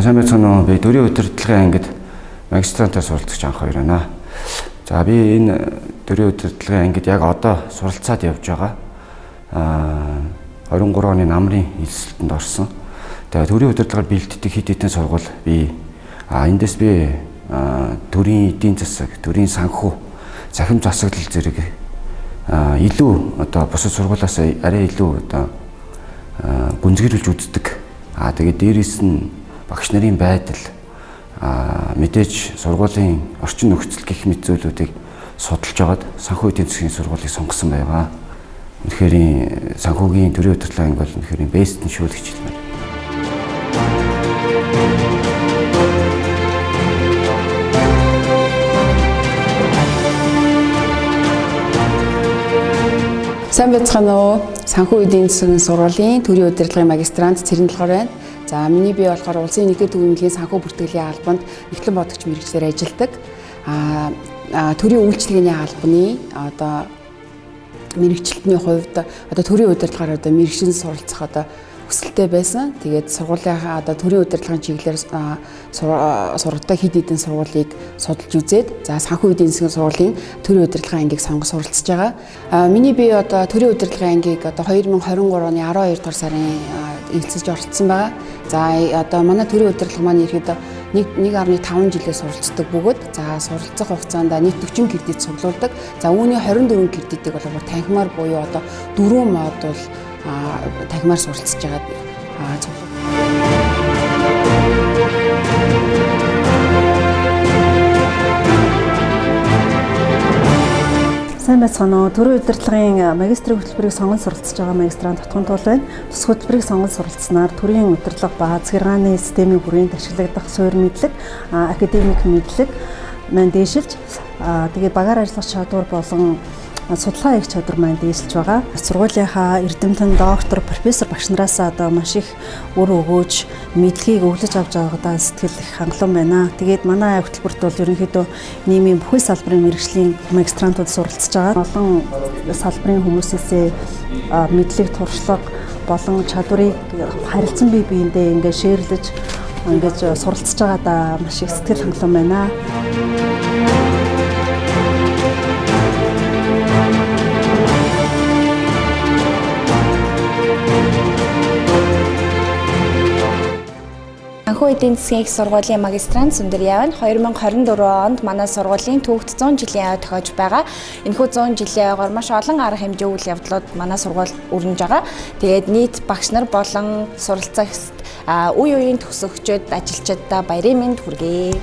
За сайн байцгаана уу? Би төрийн удирдлагын ангид магистрантаар суралцагч анх хоёр байна. За би энэ төрийн удирдлагын ангид яг одоо суралцаад явж байгаа. 23 оны намрын элсэлтэнд орсон. Тэгээ төрийн удирдлагаар бэлддэг хэд хэдэн сургууль би эндээс би төрийн эдийн засаг, төрийн санхүү, цахим засаглал зэрэг илүү одоо бусад сургуулиас арай илүү одоо гүнзгийрүүлж үздэг. Тэгээд дээрээс нь багш нарын байдал, мэдээж сургуулийн орчин нөхцөл гэх мэт зүйлүүдийг судалж агаад санхүү эдийн засгийн сургуулийг сонгосон байгаа. Үнэхээр санхүүгийн төрийн удирдлага анги бол үнэхээр бест нь шүү л гэж хэлмээр. Сайн байцгаана уу? Санхүү эдийн засгийн сургуулийн төрийн удирдлагын магистрант Цэрэнтэлгор байна. За миний бие болохоор улсын нэгдүгээр түгээмлэгийн санхүү бүртгэлийн албанд нэгтлэн бодогч мэргэжлээр ажилладаг. Төрийн үйлчилгээний албаны одоо мэргэжилтний хувьд одоо төрийн удирдлагаар одоо мэргэжин суралцах одоо хүсэлтэй байсан. Тэгээд сургуулийнхаа одоо төрийн удирдлагын чиглэлээр сургадаг хэд хэдэн сургуулийг судалж үзээд за санхүү эдийн засгийн сургуулийн төрийн удирдлагын ангийг сонгож суралцж байгаа. Миний бие одоо төрийн удирдлагын ангийг одоо 2023 оны 12 дугаар сарын элсэж оролцсон байгаа. За одоо манай төрийн удирдлага маань ирэхэд 1.5 жилээр суралцдаг бөгөөд за суралцах хугацаанд нийт 40 кредит цуглуулдаг. За үүний 24 кредитийг бол танхимаар буюу одоо 4 модуль танхимаар суралцж байгаа цуглуулдаг. Сайн байцгаана уу? Төрийн удирдлагын магистрийн хөтөлбөрийг сонгон суралцж байгаа магистрант Тутган Туул байна. Тус хөтөлбөрийг сонгон суралцсанаар төрийн удирдлага ба захиргааны системийн хүрээнд ашиглагдах суурь мэдлэг, академик мэдлэг маань дээшилж, тэгээд багаар ажиллах чадвар болон судалгаа хийх чадвар маань дээшилж байгаа. Сургуулийнхаа эрдэмтэн доктор, профессор багш нараас одоо маш их үр өгөөж мэдлэгийг өглөж авч байгаадаа сэтгэл их хангалуун байна. Тэгээд манай хөтөлбөрт бол ерөнхийдөө нийгмийн бүхэл салбарын мэргэжлийн магистрантууд суралцж байгаа. Олон салбарын хүмүүсээсээ мэдлэг, туршлага болон чадварыг харилцан бие биендээ ингээд шеэрлэж ингээд суралцж байгаадаа маш их сэтгэл хангалуун байна. Санхүү эдийн засгийн их сургуулийн магистрант Сүндэр Явна 2024 онд манай сургуулийн түүхт 100 жилийн ой тохиож байгаа. Энэхүү 100 жилийн ойгоор маш олон арга хэмжээ үйл явдлууд манай сургууль өрнөж байгаа. Тэгээд нийт багш нар болон суралцагчид үе үеийн төгсөгчид ажилчдаа баярын мэнд хүргэе.